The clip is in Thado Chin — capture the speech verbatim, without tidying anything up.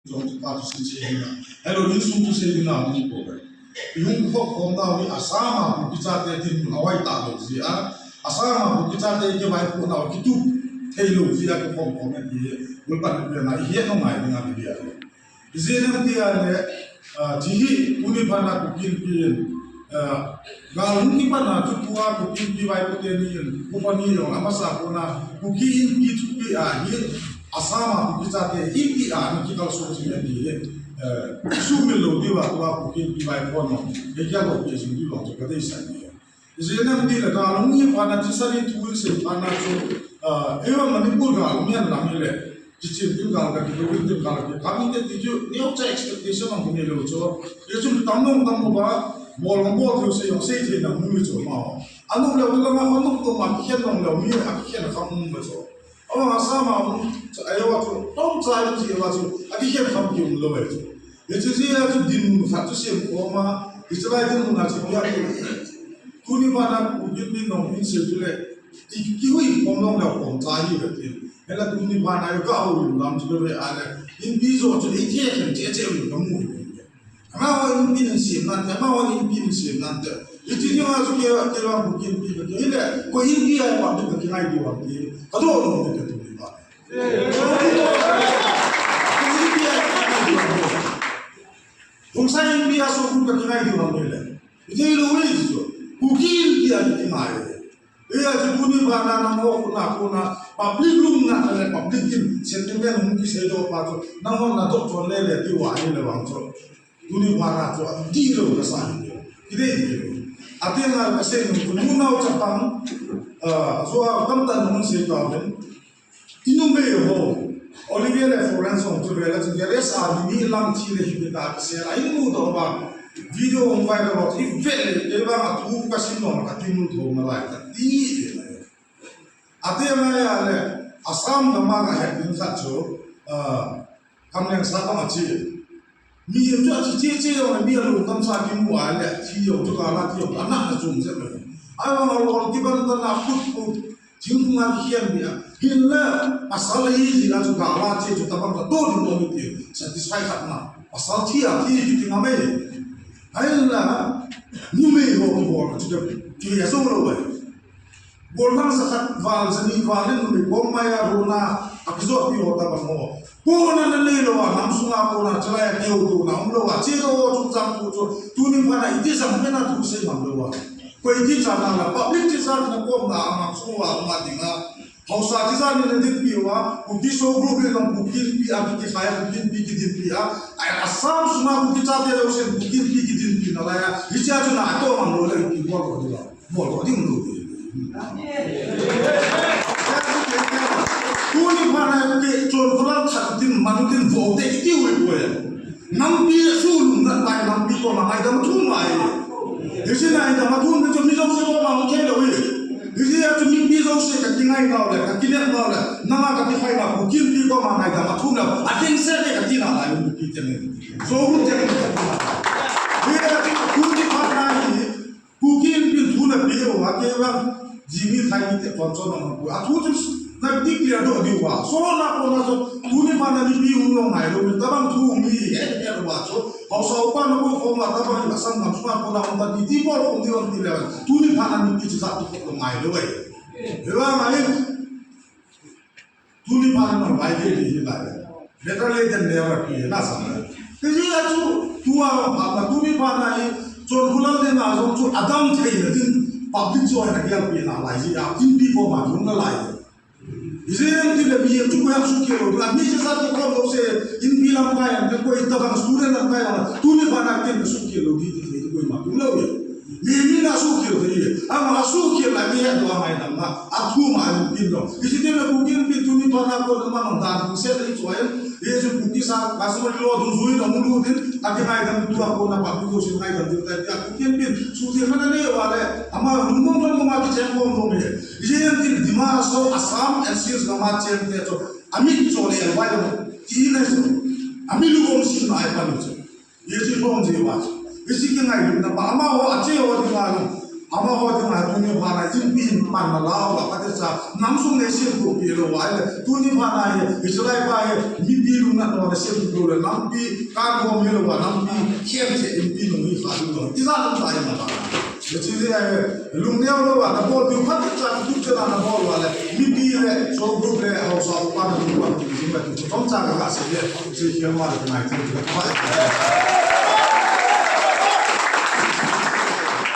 Jong chu pa chu sin se ding a. Hello, insung chu se ding a, ni ko. I hung khop khom nau hi Assam a Kuki chate dinmun a hoitah lou jeh a, Assam a Kuki chate kivaipoh nau kitup thei lou jeh a kikhom khom e ti hi, ulpan pen a i het ngai ding a, ni dia. Ijeh inem itile, ah, hiche hi tuni phat a Kuki Inpi in, ah, gal hung kipan a chu tua Kuki Inpi vaipo teni in, company jong amasa kona Kuki Inpi thupi a hi Assam a Kuki chate ipi a ana kikalson jing e ti hi, eh, sumil lou diu a tua Kuki Inpi vaipo jong, hei kialo pi jing diu jong chu kadeisah e. Ijeh inem itile gal hung hi phat a chu sari thu in sei phat a chu, ah, eiho Manipur gal hung hi lang hile, Kichen tin gal kati, lou in tin gal kati. Kami te ti chu, neocha expectation ang kini lou chu. Ye chu tam nung tam uva, bol nung bol thei se jong sei thei nang mu chu ma. Anu lou lama, anu to ma, kikhen nung lou mi, akikhen kham mu chu. Awa Assam a, um, cha, ayo chu, tom cha yu ji wa chu, akikhen kham ki um lou chu. Ye chu ji a chu dinmun khat chu sem khom a, hiche lai dinmun a chu ya ki. Tuni phat a Kuki Inpi nong in se chu le, i, kihui khom nung lou khom cha hi ka ti. Hela tuni phat a ka hou lam chu ve a le, Inpi jo chu i thei khen che che u ka mu. Amaho Inpi in sem nante, amaho Inpi in sem nante. Iti ni ma chu ke, ke lam Kuki Inpi ka ke. Ile, ko Inpi a pa ka ke ngai di wa ke. Ka do no ke tu ni ba. Ko Inpi a pa ka ke ngai di wa ke. Hung sa Inpi a so ku ka ke ngai di wa ke le. Iti lo wi chu. Kuki Inpi a ke ngai. Hijeh a chu tuni phat a nangho kona, kona public lungna le public in sentiment hung kisei doh pa chu nangho na doh chon le le ti uva ahile vang chu. Tuni phat a chu adih lou kasa hi. Kidei ding. Ati nga kasei nung chu nunao chapang, ah, chu a tamtah in hung sei tauvin. I numei ho, Olivia le Florence hung chu vela chu garage a mi lang thi le hi ta ka sei la, i mu doh ba. Video hung viral lou, i vet le, kei vang a thu ka sim lou, ka ti mu doh nalai, ka ti le. Ati ngai a le, Assam gam a ka het ding khat chu, ah, Kamleng Satang a che. Mi jong chu athi che che jong le, mi alungdam sa kimu a le, athi jong chu gal a thi jong, ana na chung jep le. Ahivang a lol kiban tan a put put, thingphung a kikhen bia. Hinla, pasal ahi jeh a chu gal a che chu tabang ka to ding lou ti. Satisfy khat na. Pasal thi a thi kiti ngam e. Hinla, numei ho kibol chu kei a jong lou e. Bol nang sa khat val, sa ni val in numei bom mai a runa, a kijot pi ho tabang ho. Kona na nei lou a, nam sunga kona, chalai a keu kona, um lou a, che lou chungchang tu chu, tuni phat a iti jang pen a thu sei ngam lou a. Koi ti chan a la, public ti chan na kom na, a nam sunga, um a ding a. Haosa ti chan na dinpi uva, Kuki SoO group le nang Kuki Inpi a kikhai, Kuki Inpi kidinpi a. Ai, Assam sunga Kuki chate lou sen, Kuki Inpi kidinpi nalai a. Hiche a chu na to ngam lou le, ki bol lou ding a. Bol lou ding lou. Tuni phat a ke chon phalal that tin man tin vo te kiti ui poi. Nampi sulung na tai nampi ko na ai dam thum ai. Hiche na ai dam thum ni chu mi jong se ko ma thei lou e. Hiche a chu mipi jong se ka kingai nau le, ka kinep nau le. Nanga ka kikhai na Kuki Inpi ko ma ai dam thum le. A ding se ke ka ti na lai Kuki te ni. So ru te ni. Hiche a chu Kuki phat na hi. Kuki Inpi thu na pe uva kei vang, jing ni thai ni te kon chon na ku. A thu chu na declare doh diu va. So na ko na so, tuni phat a ni pi u long nai lou, tabang thu mi, he, he, va so. Haosa upa na ko ko ma tabang na sam na so ko na ko ta ni ti bol ko ni vang ti le. Tuni phat a ni pi chu sa tu ko ngai lou e. He va ngai. Tuni phat a nang vai ve di hi lai. Better late than never ti na sam na. Ti ji a chu, tua phat a tuni phat a hi, chon phalal te na jong chu adam thei na din, public chu a na gel pi na lai ji a, Inpi ko ma jong na lai. Ijeh inem itile mi chu ko yang su ke lou, mi chu sa ko lou se, Inpi lam kai ang, ko i tabang student lam kai ang, tuni phat a ken su ke lou di ti ko ma lou ye. Mi, mi na su kiu te ye. Ama su kiu la mi ya do ama ina ma. A thu ma ni pin lo. Isi te na Kuki Inpi tuni phat a ko na ma nong dan ku se le choi. Ye ju Kuki sa ka su lo du zui na mu lu din. A ki ngai dan tu a ko na pa ku si ngai dan tu ta ya Kuki Inpi su te ma na ne wa le. Ama lu mo mo ma ki chen ko mo me. Ye ti Dima Hasao Assam and Sils na ma chen te cho. Ami cho le wa yo. Ti na so. Ami lu ko si na ai pa ni cho. Ye chu lom je wa. Ye chu kingai lutna pa. Amaho a che ho dinga jong. Amaho dinga tuni phat a inpi in pan nalauva, kati cha, nam sung le semtup pi lou va le, tuni phat a hi, hiche lai pa hi, mipi lungna toh na semtup lou le, nampi, kan bom hilou va, nampi, khem che inpi nung hi kha lou. Ijat um tai ma ba. Hiche hi, lungneo lou va, nabol diu phat cha, tu che na nabol va le, mipi le, so group le, haosa upa na group pa, tu jing le, tu chom cha ka sei le, hiche hi ma le nai tu, tu pa.